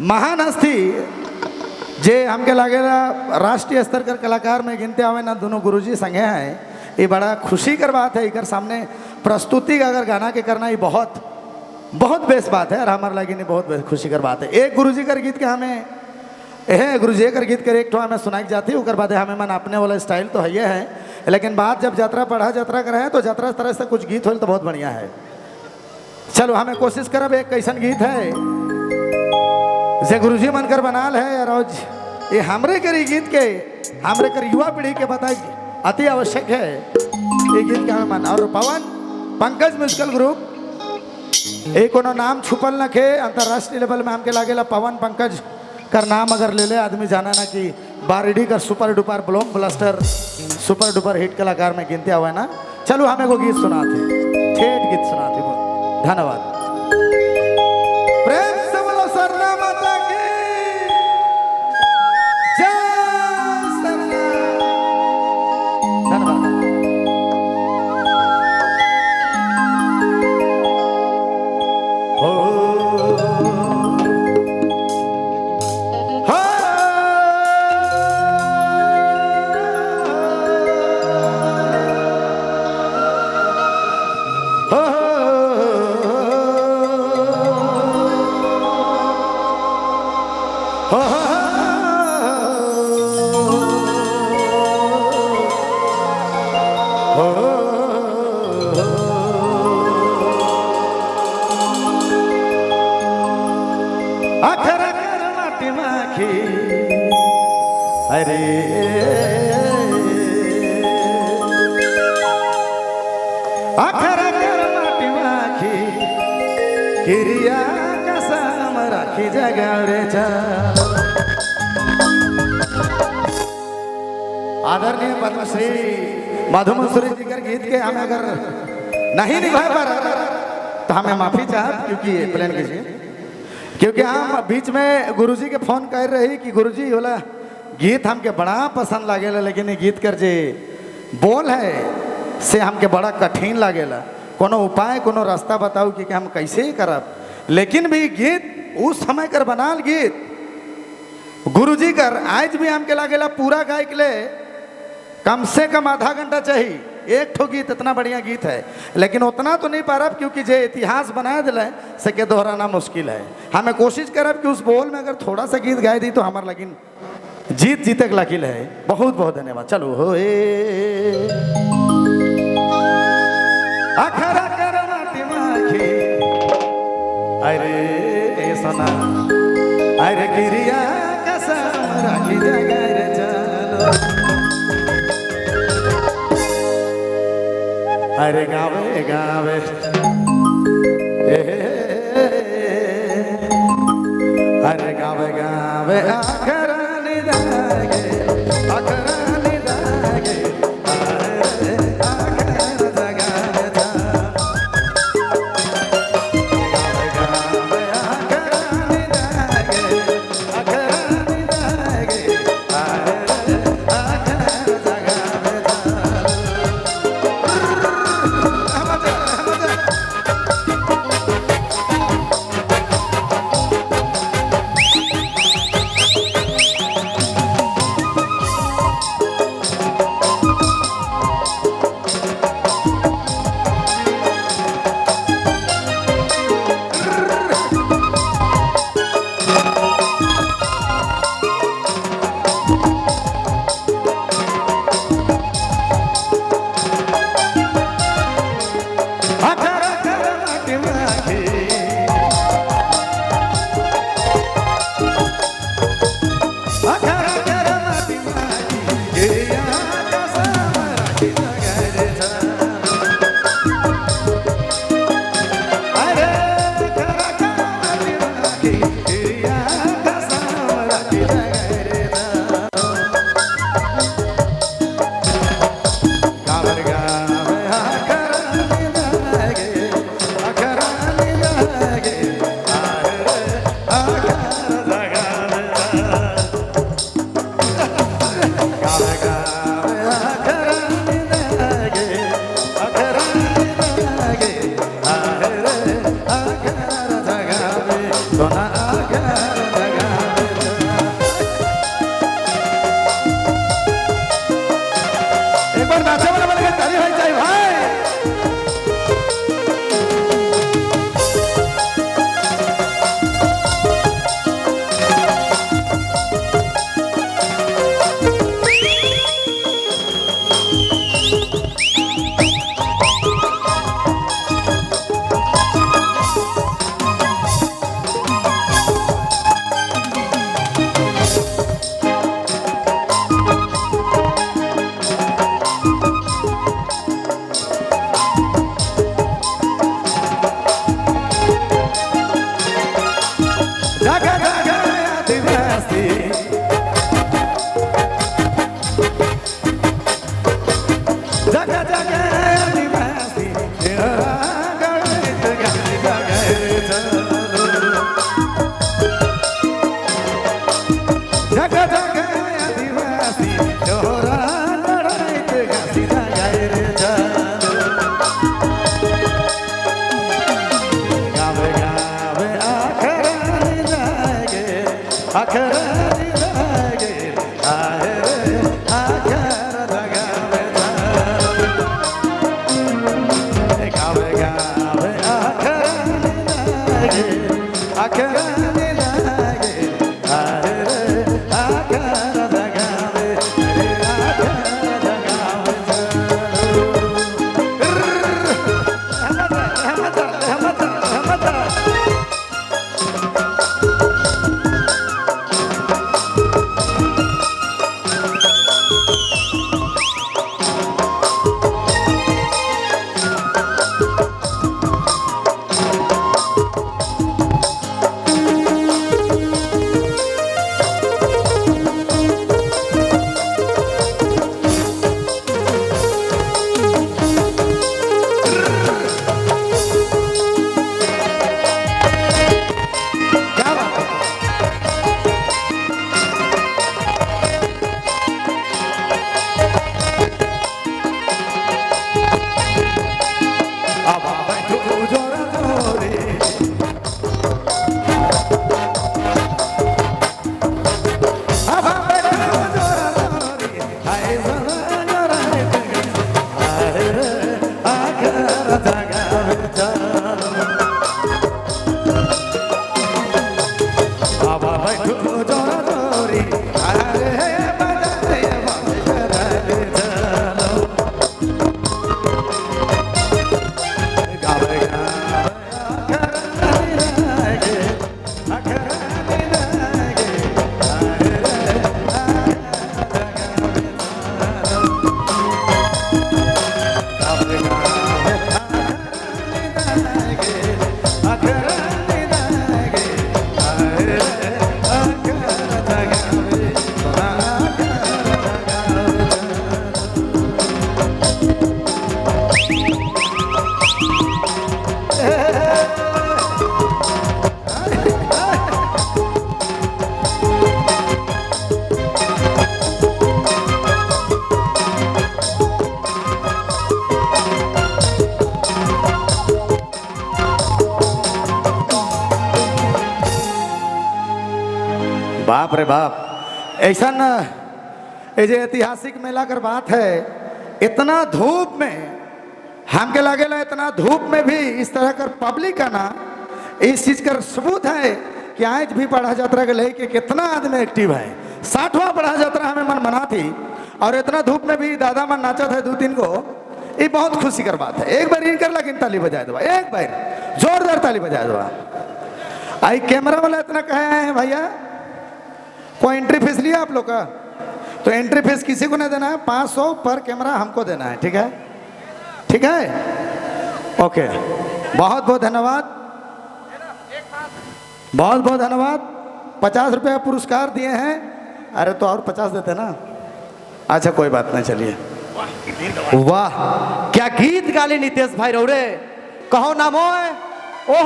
महान हस्ती जे हमके लागेला राष्ट्रीय स्तर कर कलाकार में गिनते आवे ना, दोनों गुरुजी संगे हैं। ये बड़ा खुशी कर बात है, इकर सामने प्रस्तुति अगर गाना के करना ये बहुत बहुत बेस बात है और हमारे लगे नहीं बहुत खुशी कर बात है। एक गुरुजी कर गीत के हमें एहे गुरुजी कर गीत कर एक ठो हमें सुनाई जाती है, उकर बाद हमें मन अपने वाला स्टाइल तो है ये है, लेकिन बात जब यात्रा पढ़ा यात्रा कर है तो यात्रा तरह से कुछ गीत हो तो बहुत बढ़िया है। चलो हमें कोशिश करब एक कैसन गीत है जे गुरुजी मनकर बनाल है और ये हमरे कर गीत के हमरे कर युवा पीढ़ी के बताई अति आवश्यक है ये गीत के हमें मन। और पवन पंकज म्यूजिकल ग्रुप एक कोनो नाम छुपल न खे अंतर्राष्ट्रीय लेवल में हमके लागेला पवन पंकज कर नाम अगर ले ले आदमी जाना ना कि बारडी कर super duper block blaster super duper hit कलाकार में गिनते हुआ ना। चलो हमें को गीत सुनाते, ठेठ गीत सुनाते। धन्यवाद। प्रेम से बोलो सरना माता की जय। सरना धन्यवाद। हो अरे आखर कर माटी माखी क्रिया कसम राखी जगावरे। आदरणीय पद्मश्री मधु मंसूरी जी कर गीत के हमें अगर नहीं निभा पा रहा तो हमें माफी चाह, क्योंकि प्लान कीजिए, क्योंकि हम बीच में गुरुजी के फोन कर रही कि गुरुजी बोला गीत हमके बड़ा पसंद लागेला, लेकिन ये गीत कर जे बोल है से हमके बड़ा कठिन लागेला, कोनो उपाय कोनो रास्ता बताओ कि हम कैसे करब। लेकिन भी गीत उस समय कर बनाल गीत गुरुजी कर आज भी हमके लागेला पूरा गायक ले कम से कम आधा घंटा चाहिए एक ठो गीत, इतना बढ़िया गीत है, लेकिन उतना तो नहीं पारब क्योंकि जे इतिहास बना दिल है सके दोहराना मुश्किल है। हमें कोशिश करब कि उस बोल में अगर थोड़ा सा गीत गाय दी तो हमारे लगिन जीत जीते के लकील है। बहुत बहुत धन्यवाद। चलो हो अखरा कर माटी माखी अरे सोना अरे गिरिया कसम राखी जगाए चलो अरे गावे गावे अरे गावे गावे आखरा निदागे आखरा निदागे अरे आखरा जगावे जा गावे गावे आखरा निदागे आखरा निदागे अरे आखरा जगावे जा। सोना। जग जग आदिवासी जग जग आदिवासी तेरा गणित गाय गाय चलो। जग जग आदिवासी तोरा लड़ाई गासी गाय रे चलो। गावे गावे आखर लागे आखर लागे आहे रे आखर लगावे चलो। गावे गावे आखर लागे आखर लागे आहे रे आखर लगावे रे आखर लगावे चलो। रहमत रहमत रहमत रहमत। क्या बात है। अब बैठो जोरा जोरे अब बैठो जोरा जोरे हाय जोरा जोरा हाय रे आखर जगावे चलो। बाबा बैठो जोरा जोरी अरे बजाते बजाते चलो। गावे गावे आखर लागे आखर लागे अरे आखर गावे चलो। गावे गावे आखर लागे आखर लागे अरे आखर लगावे आखर लगावे चलो। बाप रे बाप, ऐसा न ये जे ऐतिहासिक मेला कर बात है, इतना धूप में हमके लागेला, इतना धूप में भी इस तरह कर पब्लिक आना इस चीज का सबूत है कि आज भी पढ़ा यात्रा के लेके कितना आदमी एक्टिव है। 60वां पढ़ा यात्रा हमें मन मना थी और इतना धूप में भी दादा मन नाचा था 2-3 को, ये बहुत खुशी कर बात है। एक बार इनकर लगिन ताली बजाए दो, एक बार जोरदार ताली बजाए दो। आई कैमरा वाला इतना कहे आए हैं भैया, कोई एंट्री फीस लिया आप लोग का? तो एंट्री फीस किसी को नहीं देना है, 500 पर कैमरा हमको देना है, ठीक है? ठीक है, ओके। बहुत बहुत धन्यवाद, बहुत बहुत धन्यवाद। 50 रुपया पुरस्कार दिए हैं। अरे तो और 50 देते ना। अच्छा कोई बात नहीं, चलिए। वाह क्या गीत गाली नितेश भाई रौरे, कहो ना मोय ओह।